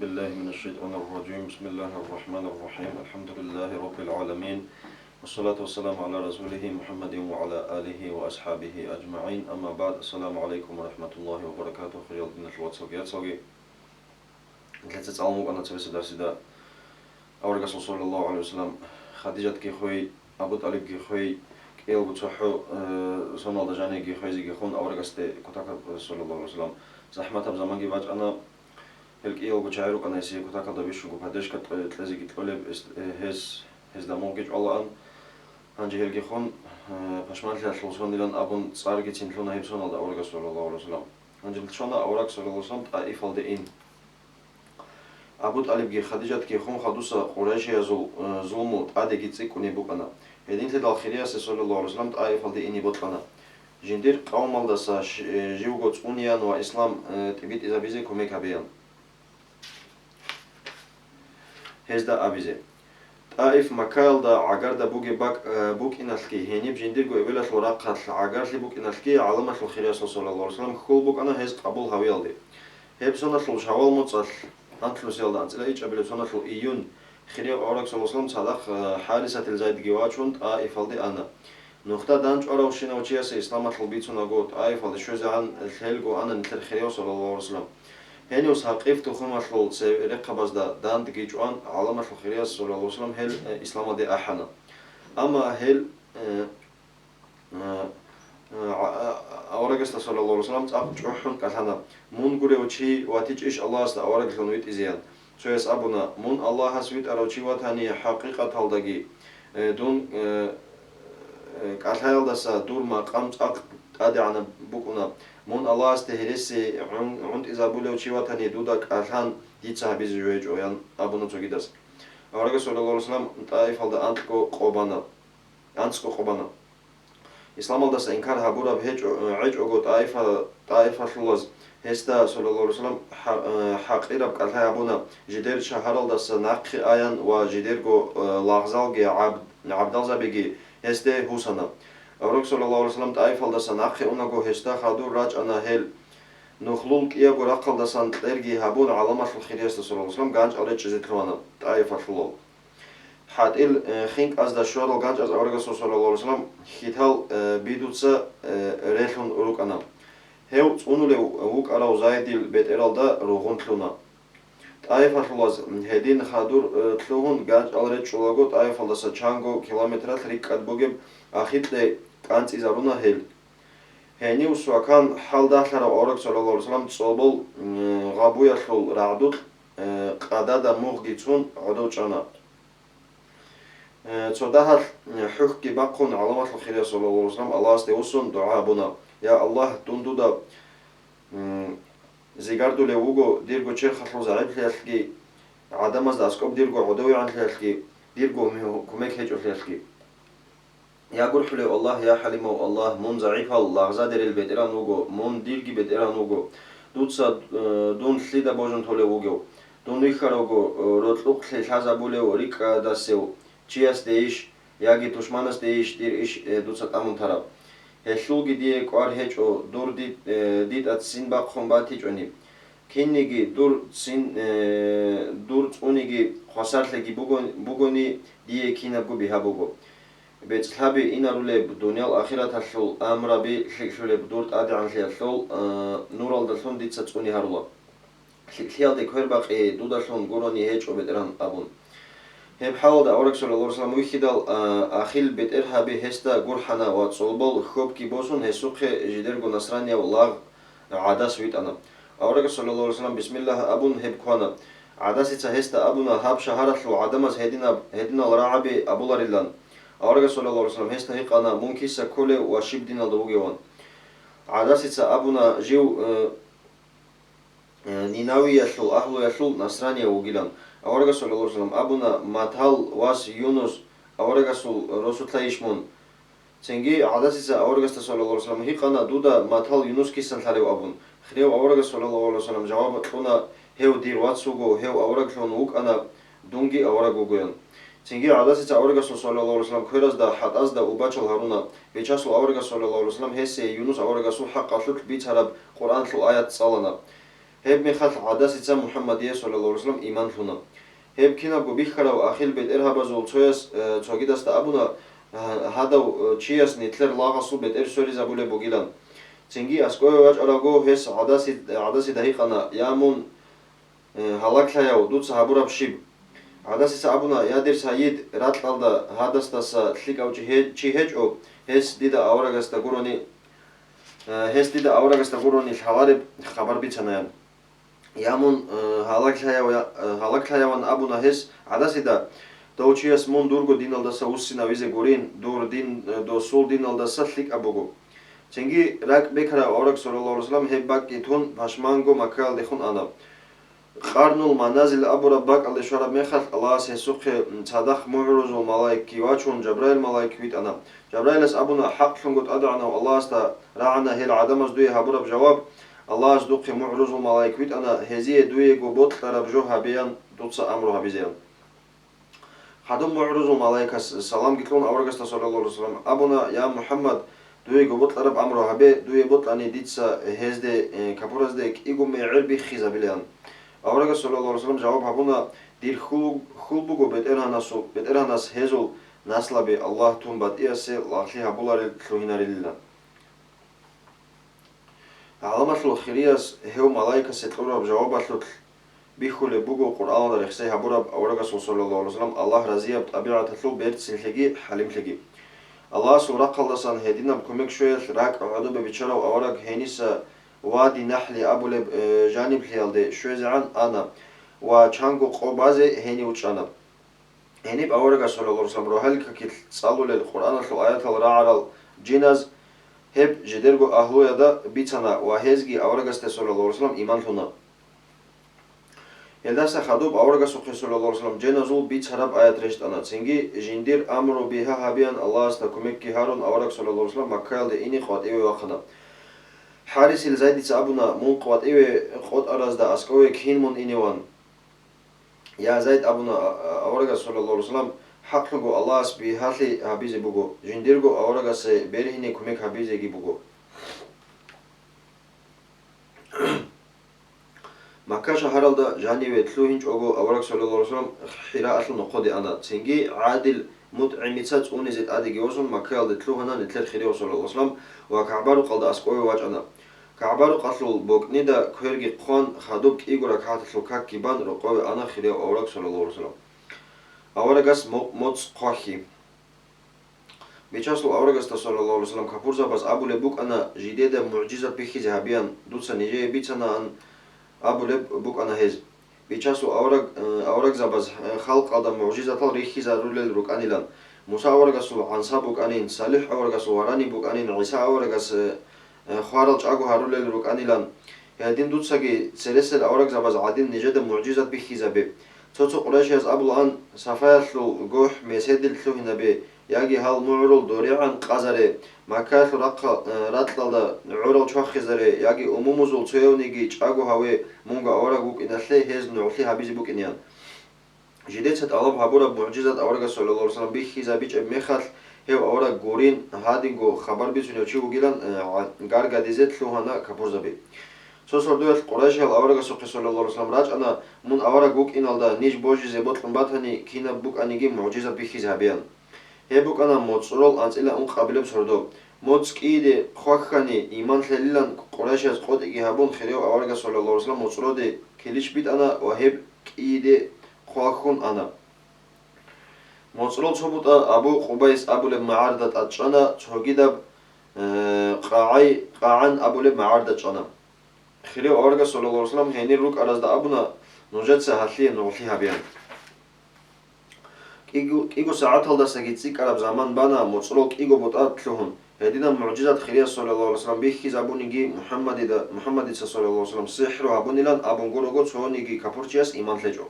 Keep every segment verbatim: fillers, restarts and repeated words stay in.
بالله من الشيطان الرجيم. بسم الله الرحمن الرحيم. الحمد لله رب العالمين. والصلاة والسلام على رسوله محمد وعلى آله وأصحابه أجمعين. أما بعد. السلام عليكم ورحمة الله وبركاته. Хириял диналъул вацалги яцалги. Нилъеца цӀалун букӀана цебесеб дарсида аварагасул саллаллагьу гӀалайгьи вассалам Хадижатги хвей, Абу ТӀалибги хвей, кӀиялго цохӀо, э, соналда жаниги хвезеги хун аварагасде кутакаб, э, саллаллагьу гӀалайгьи вассалам, захӀматаб заманги бачӀана. Гьел кӀиялго чагӀи рукӀана гьесие кутакалда бищунго поддержка кье-, кьезеги кьолеб, эс-, э, гьес, гьезда мугъги чӀвалаан. Гьанже гьелги хун, э, пашманлъиялъул сонилан абун цӀаргицин лъуна гьеб соналда аварагас саллаллагьу гӀалайгьи вассалам. Гьанже лъуна авараг саллаллагьу гӀалайгьи вассалам ТӀаифалде ин. Абу ТӀалибги Хадижатги хун хадуса къурайшиязул, э, зулму тӀадеги цӀикӀкӀунеб букӀана. Гьединлъидал хириясе саллаллагьу гӀалайгьи вассалам ТӀаифалде ине бокьана, жиндир къавмалдаса щ-, э, живго цӀунеян ва ислам, э, тӀибитӀизабизе кумек гьабеян. Гьезда абизе. ТӀаиф Маккаялда гӀагарда бугеб бакӀ, э, букӀиналъги, гьениб жиндирго эбелалъул рахъалъ гӀагарлъи букӀиналъги гӀаламалъул хириясул саллаллагьу гӀалайгьи вассалам хьул букӀана гьез къабул гьавиялде. Гьеб соналъул шавал моцӀалъ, анлънусиялда анцӀила ичӀабилеб соналъул июнь, хирияв авараг саллаллагьу гӀалайгьи вассалам цадахъ, э, ХӀарисатил Зайдги вачун ТӀаифалде ана. Нухда дандчӀваравщинав чиясе исламалъул бицунаго ТӀаифалде щвезегӀан лъелго ана нилъер хирияв саллаллагьу гӀалайгьи вассалам. Гьениус Сакъиф тухумалъул церехъабазда дандги чӀван, гӀаламалъул хирияс саллаллагьу гӀалайгьи вассалам гьел, э, исламалде ахӀана. Амма гьел, э, э, э, а-, а-, аварагасда саллаллагьу гӀалайгьи вассалам цӀакъ чӀухӀун кӀалъана: «Мун гурев чи ватичӀищ Аллагьасда авараглъун витӀизеян?» Цояс абуна: «Мун Аллагьас витӀарав чи ватани, хӀакъикъаталдаги, э, дун, э, э, кӀалъаялдаса дур макъам цӀакъ тӀадегӀанаб букӀуна. Мун Аллагьасде гьереси гӀун-, гӀунтӀизабулев чи ватани, дуда кӀалъан дица гьабизе жо гьечӀо», – ян абуна цогидас. Аварагас саллаллагьу гӀалайгьи вассалам ТӀаифалда анкьго къо бана, анцӀго къо бана. Исламалдаса инкар гьабураб гьечӀо-, гьечӀого ТӀаифа-, ТӀаифалъулаз гьесда, саллаллагьу гӀалайгьи вассалам, хӀа-, э, хӀакъираб кӀалъай гьабуна, жидер шагьаралдаса нахъе аян ва жидерго, э, лагъзалги гӀаб-, гӀабдалзабиги гьесде гьусана. Авараг саллаллагьу гӀалайгьи вассалам ТӀаифалдаса нахъе унаго, гьесда хадур рачӀана гьел. Нухлул кӀиябго рахъалдасан кьерги гьабун, гӀаламалъул хириясда саллаллагьу гӀалайгьи вассалам ганчӀал речӀчӀизе лъугьана ТӀаифалъулал. ХӀатӀил, э, хинкӀазда щварал ганчӀаз аварагасул саллаллагьу гӀалайгьи вассалам хьитал, э, бидуца, э, релъун рукӀана. Гьев цӀунулев вукӀарав Зайдил бетӀералда ругъун лъуна. ТӀаифалъулаз гьедин хадур, э, лъугьун ганчӀал речӀчӀулаго, ТӀаифалдаса чанго километралъ рикӀкӀад бугеб ахикье кӀанцӀизаруна гьел. Гьенив свакан хӀалдалъарав авараг саллаллагьу гӀалайгьи вассалам цӀолбол, м, гъабуялъул рагӀдукь, э, къадада мугъги цун гӀодов чӀана. Э, цо дагьалъ, э, хӀухьги бахъун, гӀаламалъул хирияв саллаллагьу гӀалайгьи вассалам Аллагьасде вуссун дугӀа гьабуна: «Я Аллагь, дун дуда, м, зигардулев вуго дирго черхалъул загӀиплъиялъги, гӀадамазда аскӀоб дирго гӀодовегӀанлъиялъги, дирго кумек гьечӀолъиялъги». Я гурхӀулев Аллагь, я хӀалимав Аллагь, мун загӀипал, лагъзадерил бетӀеран вуго, мун дирги бетӀеран вуго. Дуца, э, дун лъида божун толев вугев? Дун вихьаравго, э, рокьукълъи лъазабулев рикӀкӀадасев чиясдейищ яги тушманасдейищ дир иш, э, дуца тӀамун тараб? Гьелъулги дие кӀвар гьечӀо, дур ди-, э, дида ццин бахъун батичӀони. Кинниги дур ццин, э, дур цӀуниги хвасарлъиги бугон-, бугони, дие кинабго бигьа буго. БецӀлъаби инарулеб, дуниял ахираталъул амраби лъикӀлъулеб дур ТӀадегӀанлъиялъул, э, нуралдалъун дица цӀуни гьарула. ЛъикӀлъиялде квербакъи дудалъун гурони гьечӀо, БетӀергьан, абун. Гьеб хӀалалда авараг саллаллагьу гӀалайгьи вассалам вихьидал, а, ахил бетӀергьаби гьесда гурхӀана ва цӀолбол хьобги босун гьесухъе жидерго насранияв лагъ гӀадас витӀана. Аварагас саллаллагьу гӀалайгьи вассалам бисмиллагь абун гьеб квана. ГӀадасица гьесда абуна гьаб шагьаралъул гӀадамаз гьединаб, гьединал рагӀаби абуларилан. Аварагас саллаллагьу гӀалайгьи вассалам гьесда гьикъана, мун киса кколев ва щиб диналда вугеван. ГӀадасица абуна жив, э, э, Нинавиялъул агьлуялъул насрания вугилан. Аварагас саллаллагьу гӀалайгьи вассалам абуна, матал вас Юнус аварагасул росулъайищ мун? Цинги гӀадасица аварагасда саллаллагьу гӀалайгьи вассалам гьикъана, дуда матал Юнус кисан лъалев абун. Хирияв аварагас саллаллагьу гӀалайгьи вассалам жаваб кьуна, гьев дир вац вуго, гьев авараглъун вукӀана, дунги авараг вугоян. Цинги гӀадасица аварагасул саллаллагьу гӀалайгьи вассалам кверазда хӀатӀазда убачал гьаруна. Бичасул аварагас саллаллагьу гӀалайгьи вассалам гьесие Юнус аварагасул хӀакъалъулъ бицараб Къуръаналъул аят цӀалана. Гьеб мехалъ гӀадасица МухӀаммадие, саллаллагьу гӀалайгьи вассалам, иман лъуна. Гьеб кинабго бихьарав ахил бетӀергьабазул цояс, э, цогидасда абуна: «Гьа-, гьадав, э, чияс нилъер лагъасул бетӀер сверизабулеб бугилан». Цинги аскӀове вачӀаралго гьес гӀадаси-, гӀадасида гьикъана: «Я мун, э, гьалаглъаяв, дуца гьабураб щиб?» ГӀадасица абуна: «Я дир сайид, ракьалда гьадасдаса лъикӀав чи гье-, чи гьечӀо, гьес дида аварагасда гурони, э, гьес дида аварагасда гурони лъалареб хабар бицанаян». «Я мун, э, гьалаглъаяв, я, э, гьалаглъаяван», — абуна гьес гӀадасида, — «дов чияс мун дурго диналдаса вуссинавизе гурин, дур дин, э, досул диналдаса лъикӀаб буго». Цинги ракӀ бекарав авараг, саллаллагьу гӀалайгьи вассалам, гьеб бакӀги тун, пашманго Маккаялдехун ана. Къарнул Маназил абураб бакӀалде щвараб мехалъ, Аллагьас гьесухъе цадахъ мугӀрузул малаикги вачун, Жабраил малаик витӀана. Жабраилас абуна: «ХӀакълъунго ТӀадегӀанав Аллагьасда рагӀана гьел гӀадамаз дуе гьабураб жаваб, Аллагьас духъе мугӀрузул малаик витӀана, гьезие дуего бокьараб жо гьабеян, дуца амру гьабизеян». Хадуб мугӀрузул малаикас саламги кьун аварагасда, саллаллагьу гӀалайгьи вассалам, абуна: «Я МухӀаммад, дуего бокьараб амру гьабе, дуе бокьани дица гьезде, э, капуразде кӀиго мегӀер биххизабилеян». Аварагас, саллаллагьу гӀалайгьи вассалам, жаваб гьабуна: «Дир хьул, хьул буго БетӀергьанасул, БетӀергьанас гьезул наслаби Аллагь тун батӀиясе лагълъи гьабуларел лъугьинарилилан». ГӀаламалъул хирияс гьев малаикасе кьураб жавабалъулъ бихьулеб буго Къуръаналда рехсей гьабураб аварагасул, саллаллагьу гӀалайгьи вассалам, Аллагь разияб тӀабигӀаталъул берцинлъиги хӀалимлъиги. Аллагьасул рахъалдасан гьединаб кумек щвеялъ ракӀ гӀодобе биччарав авараг гьениса Вади Нахли абулеб, э, жаниблъиялде щвезегӀан ана ва чанго къо базе гьенив чӀана. Гьениб аварагас, саллаллагьу гӀалайгьи вассалам, рогьалил какилъ цӀалулел Къуръаналъул аятал рагӀарал жиназ гьеб жидерго агьлуялда бицана ва гьезги аварагасде, саллаллагьу гӀалайгьи вассалам, иман лъуна. Гьелдаса хадуб аварагасухъе, саллаллагьу гӀалайгьи вассалам, женазул бицараб аят рещтӀана. Цинги жиндир амру бигьа гьабеян, Аллагьасда кумекги гьарун, авараг, саллаллагьу гӀалайгьи вассалам, Маккаялде ине къватӀиве вахъана. ХӀарисил Зайдица абуна: «Мун къватӀиве къотӀаразда аскӀове кин мун иневан?» «Я Зайд, — абуна, а, а, аварагас, саллаллагьу гӀалайгьи вассалам, — хӀакълъунго Аллагьас бигьалъи гьабизе буго, жиндирго аварагасе бергьине кумек гьабизеги буго». Макка шагьаралда жаниве лъугьинчӀого авараг, саллаллагьу гӀалайгьи вассалам, ХӀираалъул нохъоде ана. Цинги ГӀадил МутӀгӀимица цӀунизе тӀадеги восун, Маккаялде лъугьана нилъер хирияв, саллаллагьу гӀалайгьи вассалам, ва КагӀба-рукъалда аскӀове вачӀана. КагӀба-рукъалъул бокӀнида кверги хъван, хадуб кӀиго ракагӀаталъул какги бан, рокъове ана хирияв авараг, саллаллагьу гӀалайгьи вассалам. Аварагас мо-, моцӀ хъвахьи. Бичасул аварагасда, саллаллагьу гӀалайгьи вассалам, капурзабаз абулеб букӀана: «Жидеда мугӀжизат бихьизе гьабеян, дуца нижее бицанаан», — абулеб букӀана гьез. Бичасул авараг-, э, аварагзабаз, э, халкъалда мугӀжизатал рихьизарулел рукӀанилан, Муса аварагасул гӀанса букӀанин, СалихӀ аварагасул вараниб букӀанин, ГӀиса аварагас, э, э, хварал чӀаго гьарулел рукӀанилан. Гьедин дуцаги цересел аварагзабаз гӀадин нижеда мугӀжизат бихьизабе. Цо-цо къурайшияз абулаан: «Сафаялъул гохӀ меседил лъугьинабе, яги гьал мугӀрул доригӀан къазаре, Маккаялъул рахъа-, э, ракьалда гӀорал чвахизаре, яги умумузул цоявниги чӀаго гьаве, мунго авараг вукӀиналъе гьез нугӀлъи гьабизе букӀинеян». Жидеца тӀалаб гьабураб мугӀжизат аварагас, саллаллагьу гӀалайгьи вассалам, бихьизабичӀеб мехалъ, гьев авараг гурин, гьадинго хабар бицунев чи вугилан, э, гӀа-, гаргадизе лъугьана капурзаби. Цо сордоялъ къурайшиял аварагасухъе, саллаллагьу гӀалайгьи вассалам, рачӀана: «Мун авараг вукӀиналда ниж божизе бокьун батани, кинаб букӀаниги мугӀжизат бихьизе гьабеян». Гьеб букӀана моцӀрол анцӀила ункъабилеб сордо. МоцӀ кӀийиде хъвахьани, иман лъелилан къурайшияз къотӀиги гьабун, хирияв аварагас, саллаллагьу гӀалайгьи вассалам, моцӀроде килищ битӀана ва гьеб кӀийиде хъвахьун ана. МоцӀрол цо бутӀа Абу Къубайс абулеб магӀарда тӀад чӀана, цогидаб, э, КъагӀай-, КъагӀан абулеб магӀарда чӀана. Хирияв аварагас, саллаллагьу гӀалайгьи вассалам, гьенир рукӀаразда абуна: «Нужеца гьалъие нугӀлъи гьабеян». КӀиго, кӀиго сагӀаталдасаги цӀикӀкӀараб заман бана моцӀрол кӀиго бутӀа лъугьун. Гьединаб мугӀжизат хирияс, саллаллагьу гӀалайгьи вассалам, бихьизабуниги МухӀаммадида-, МухӀаммадица, саллаллагьу гӀалайгьи вассалам, сихӀру гьабунилан абун гурого, цониги капурчияс иман лъечӀо.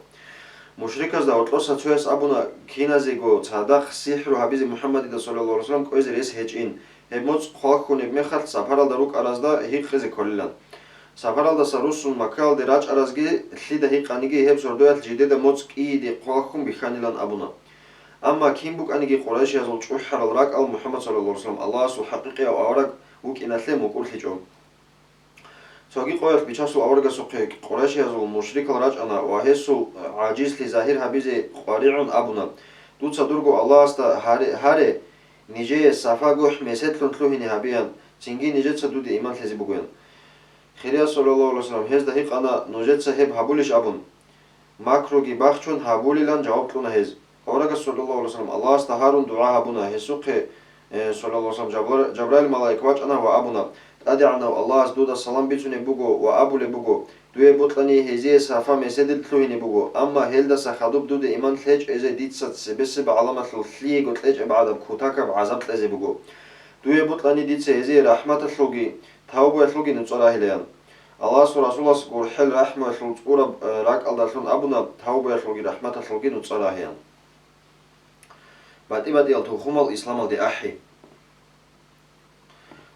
Мушриказда гьоркьоса цояс абуна: «Киназего цадахъ сихӀру гьабизе МухӀаммадида, саллаллагьу гӀалайгьи вассалам, кӀвезе рес гьечӀин. Гьеб моцӀ хъвахьунеб мехалъ сапаралда рукӀаразда гьикъизе кколилан». Сапаралдаса руссун Маккаялде рачӀаразги лъида гьикъаниги, гьеб сордоялъ жидеда моцӀ кӀийиде хъвахьун бихьанилан абуна. Амма кин букӀаниги къурайшиязул чӀухӀарал ракӀал МухӀаммад, саллаллагьу гӀалайгьи вассалам, Аллагьасул хӀакъикъияв авараг вукӀиналъе мукӀурлъичӀо. Цоги къоялъ Бичасул аварагасухъе къурайшиязул мушрикал рачӀана ва гьесул гӀажизлъи загьир гьабизе къваригӀун абуна: «Дуца дурго Аллагьасда гьаре, гьаре, нижее Сафа гохӀ меседлъун лъугьине гьабеян, цинги нижеца дуде иман лъезе бугоян». Хирияс, саллаллагьу гӀалайгьи вассалам, гьезда гьикъана нужеца гьеб гьабулищ абун. Макруги бахчун гьабулилан жаваб кьуна гьез. Аварагас, саллаллагьу гӀалайгьи вассалам, Аллагьасда гьарун дугӀа гьабуна гьесухъе, э, саллаллагьу гӀалайгьи вассалам, Жабра-, Жабраил малаик вачӀана ва абуна: «ТӀадегӀанав Аллагьас дуда салам бицунеб буго ва абулеб буго: дуе бокьани гьезие Сафа меседил лъугьине буго, амма гьелдаса хадуб дуде иман лъечӀезе дица цебесеб гӀаламалъул лъиего кьечӀеб гӀадаб кутакаб гӀазаб кьезе буго. Дуе бокьани дица гьезие рахӀматалъулги тавбаялъулги нуцӀа рагьилаян». Аллагьасул Расулас гурхӀел рахӀмуялъул цӀураб, э, ракӀалдалъун абуна тавбаялъулги рахӀматалъулги нуцӀа рагьеян. БатӀи-батӀиял тухумал исламалде ахӀи.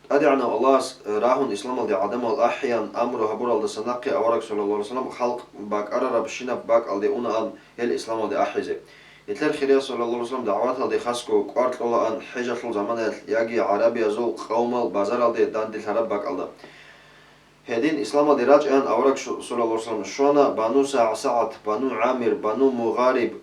ТӀадегӀанав Аллагьас, э, рагьун исламалде гӀадамал ахӀеян амру гьабуралдаса нахъе авараг, саллаллагьу гӀалайгьи вассалам, халкъ бакӀарарабщинаб бакӀалде унаан гьел исламалде ахӀизе. Гьелъер хирияс, саллаллагьу гӀалайгьи вассалам, дагӀваталде хасго кӀвар кьолаан хӀежалъул заманаялъ яги гӀарабиязул къавмал базаралде данделъараб бакӀалда. Гьедин исламалде рачӀаян авараг шу-, саллаллагьу гӀалайгьи вассалам, щвана Бану СагӀсагӀат, Бану ГӀамир, Бану Мугъариб,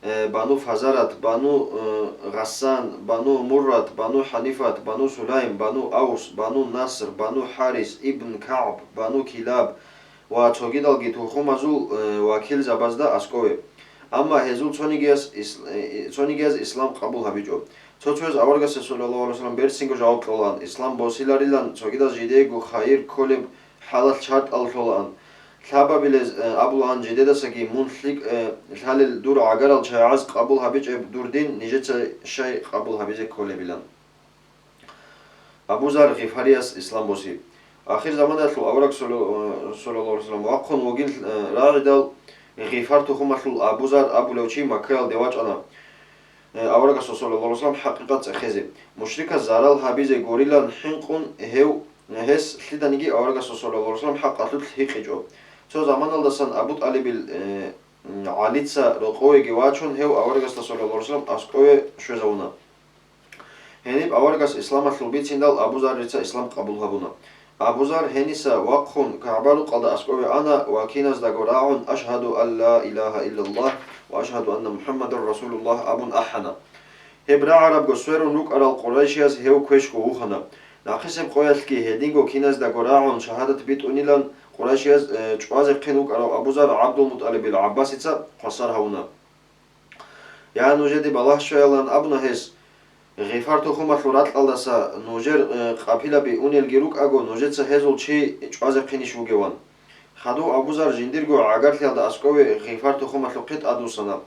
э, Бану Фазарат, Бану, э, Гъассан, Бану Муррат, Бану ХӀанифат, Бану Сулайм, Бану Аус, Бану Наср, Бану ХӀарис ибн КагӀб, Бану Килаб ва цогидалги тухумазул, э, вакилзабазда аскӀове. Амма гьезул цонигияс ис-, э, цонигияз ислам къабул гьабичӀо. Цо-цояз аварагасда, саллаллагьу гӀалайгьи вассалам, берцинго жаваб кьолаан, ислам босиларилан, цогидаз жидеего хайир кколеб хӀалалъ шартӀал лъолаан. Лъабабилез, э, абулаан жидедасаги: «Мун лъикӀ, э, лъалел дур гӀагарал чагӀаз къабул гьабичӀеб дур дин нижеца щай къабул гьабизе кколебилан?» Абу Зар Гъифарияс ислам боси. Ахир заманаялъул авараг салла-, э, саллаллагьу гӀалайгьи вассалам вахъун вугин, э, рагӀидал Гъифар тухумалъул Абу Зар абулев чи Маккаялде вачӀана. Э, аварагасул, саллаллагьу гӀалайгьи вассалам, хӀакъикъат цӀехезе. Мушриказ зарал гьабизе гурилан хӀинкъун гьев, гьес лъиданиги аварагасул, саллаллагьу гӀалайгьи вассалам, хӀакъалъулъ гьикъичӀо. Цо заманалдасан Абу ТӀалибил, э, ГӀалица рокъовеги вачун, гьев аварагасда, саллаллагьу гӀалайгьи вассалам, аскӀове щвезавуна. Гьениб аварагас исламалъул бициндал Абу Заррица ислам къабул гьабуна. Абу Зар гьениса вахъун КагӀба-рукъалда аскӀове ана ва киназдаго рагӀун: «Ашгьаду ан ла илагьа иллаллагь ва ашгьаду анна МухӀаммадан расулуллагь», – абун ахӀана. Гьеб рагӀарабго сверун рукӀарал къурайшияз гьев квешго вухана. Нахъисеб къоялъги гьединго киназдаго рагӀун шагьадат битӀунилан къурайшияз, э, чӀвазехъин вукӀарав Абу Зар ГӀабдулмутӀалибил ГӀаббасица хвасар гьавуна. «Я, нужеде балагь щвеялан», – абуна гьес. «Гъифар тухумалъул ракьалдаса нужер, э, къапилаби унелги рукӀаго, нужеца гьезул чи чӀвазехъинищ вугеван?» Хадув Абу Зар жиндирго гӀагарлъиялда аскӀове Гъифар тухумалъухъе тӀадвуссана.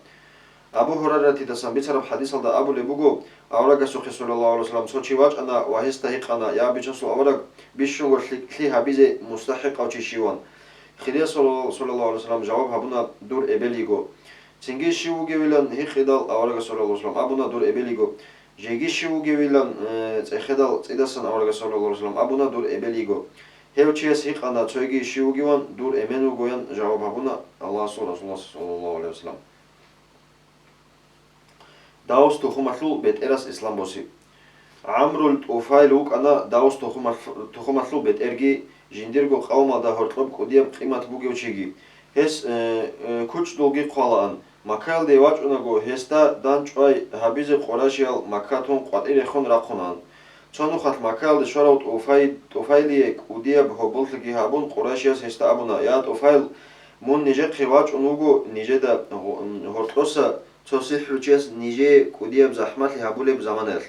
Абу Гьурайратидасан бицараб хӀадисалда абулеб буго, аварагасухъе, саллаллагьу гӀалайгьи вассалам, цо чи вачӀана ва гьесда гьикъана: «Я, Бичасул авараг, бищунго лъи-, лъи гьабизе мустахӀикъав чи щиван?» Хирияс, салла-, саллаллагьу гӀалайгьи вассалам, жаваб гьабуна: «Дур эбел йиго». Цинги щив вугевилан гьикъидал, аварагас, саллаллагьу гӀалайгьи вассалам, абуна: «Дур эбел йиго». Жеги щив вугевилан, э, цӀехедал цӀидасан аварагас, саллаллагьу гӀалайгьи вассалам, абуна: «Дур эбел йиго». Гьев чияс гьикъана: «Цойги щив вугеван?» «Дур эмен вугоян», – жаваб гьабуна Аллагьасул Расулас, саллаллагьу гӀалайгьи вассалам. Давс тухумалъул бетӀерас ислам боси. ГӀамрул ТӀуфайл вукӀана Давс тухумалъ-, тухумалъул бетӀерги, жиндирго къавмалда гьоркьоб кӀудияб къимат бугев чиги. Гьес, э, э, кучӀдулги хъвалаан. Маккаялде вачӀунаго, гьесда дандчӀвай гьабизе къурайшиял Макка тун къватӀирехун рахъунаан. Цо нухалъ Маккаялде щварав ТӀуфай-, ТӀуфайлие кӀудияб гьоболлъиги гьабун, къурайшияз гьесда абуна: «Я, ТӀуфайл, мун нижехъе вачӀун вуго нижеда гъо-, гьоркьоса цо сихӀручияс нижее кӀудияб захӀмалъи гьабулеб заманаялъ.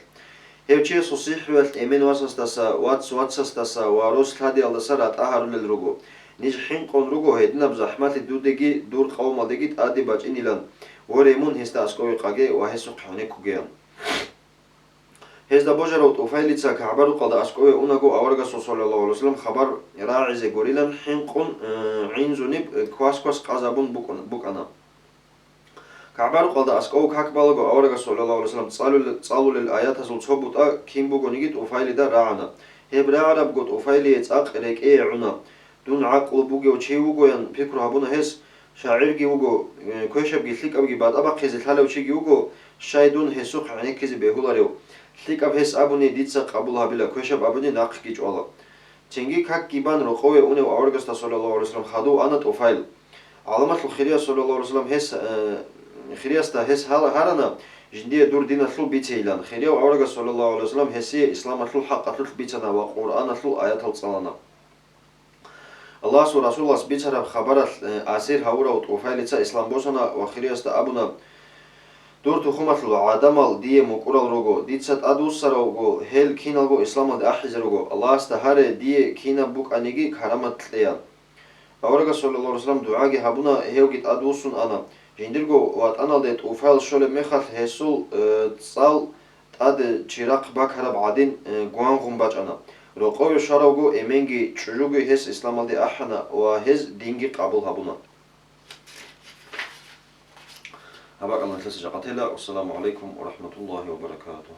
Гьев чиясул сихӀруялъ эмен васасдаса, вац вацасдаса ва рос лъадиялдаса ратӀа гьарулел руго. Ниж хӀинкъун руго гьединаб захӀмалъи дудеги дур къавмалдеги тӀаде бачӀинилан. Воре, мун гьесда аскӀове къаге ва гьесухъ гьенеккугеян». Гьезда божарав ТӀуфайлица КагӀба-рукъалда аскӀове унаго, аварагасул, саллаллагьу гӀалайгьи вассалам, хабар рагӀизе гурилан хӀинкъун, э, гӀинзуниб, э, квас-квас къазабун букӀун-, букӀана. КагӀба-рукъалда аскӀов как балаго, аварагас, саллаллагьу гӀалайгьи вассалам, цӀалулел, цӀалулел аятазул цо бутӀа кин бугониги ТӀуфайлида рагӀана. Гьеб рагӀарабго ТӀуфайлие цӀакъ рекӀее гӀуна. «Дун гӀакълу бугев чи вугоян пикру гьабуна гьес, шагӀирги вуго, э, квешабги лъикӀабги батӀа бахъизе лъалев чиги вуго, щай дун гьесухъ гӀенеккизе бегьуларев? ЛъикӀаб гьес абуни дица къабул гьабила, квешаб абуни нахъги чӀвала». Цинги какги бан рокъове унев аварагасда, саллаллагьу гӀалайгьи вассалам, хадув ана ТӀуфайл. ГӀаламалъул хирияс, саллаллагьу гӀалайгьи вассалам, гьес, э, хириясда гьес гьал-, гьарана, жиндие дур диналъул бицейилан. Хирияв аварагас, саллаллагьу гӀалайгьи вассалам, гьесие исламалъул хӀакъалъулъ бицана ва Къуръаналъул аятал цӀалана. Аллагьасул Расулас бицараб хабаралъ, э, асир гьавурав ТӀуфайлица ислам босана ва хириясда абуна: «Дур тухумалъул гӀадамал дие мукӀурал руго, дица тӀадвуссаравго, гьел киналго исламалде ахӀизе руго. Аллагьасда гьаре, дие кинаб букӀаниги карамат кьеян». Аварагас, саллаллагьу гӀалайгьи вассалам, дугӀаги гьабуна, гьевги тӀадвуссун ана. Жиндирго ватӀаналде ТӀуфайл щолеб мехалъ гьесул, э, цӀал тӀаде чирахъ бакараб гӀадин, э, гвангъун бачӀана. Рокъове щваравго, эменги чӀужуги гьес исламалде ахӀана ва гьез динги къабул гьабуна. Гьаб бакӀалда нилъеца жакъа тела. Вассаламу гӀалайкум ва рахӀматуллагьи ва баракатугьу.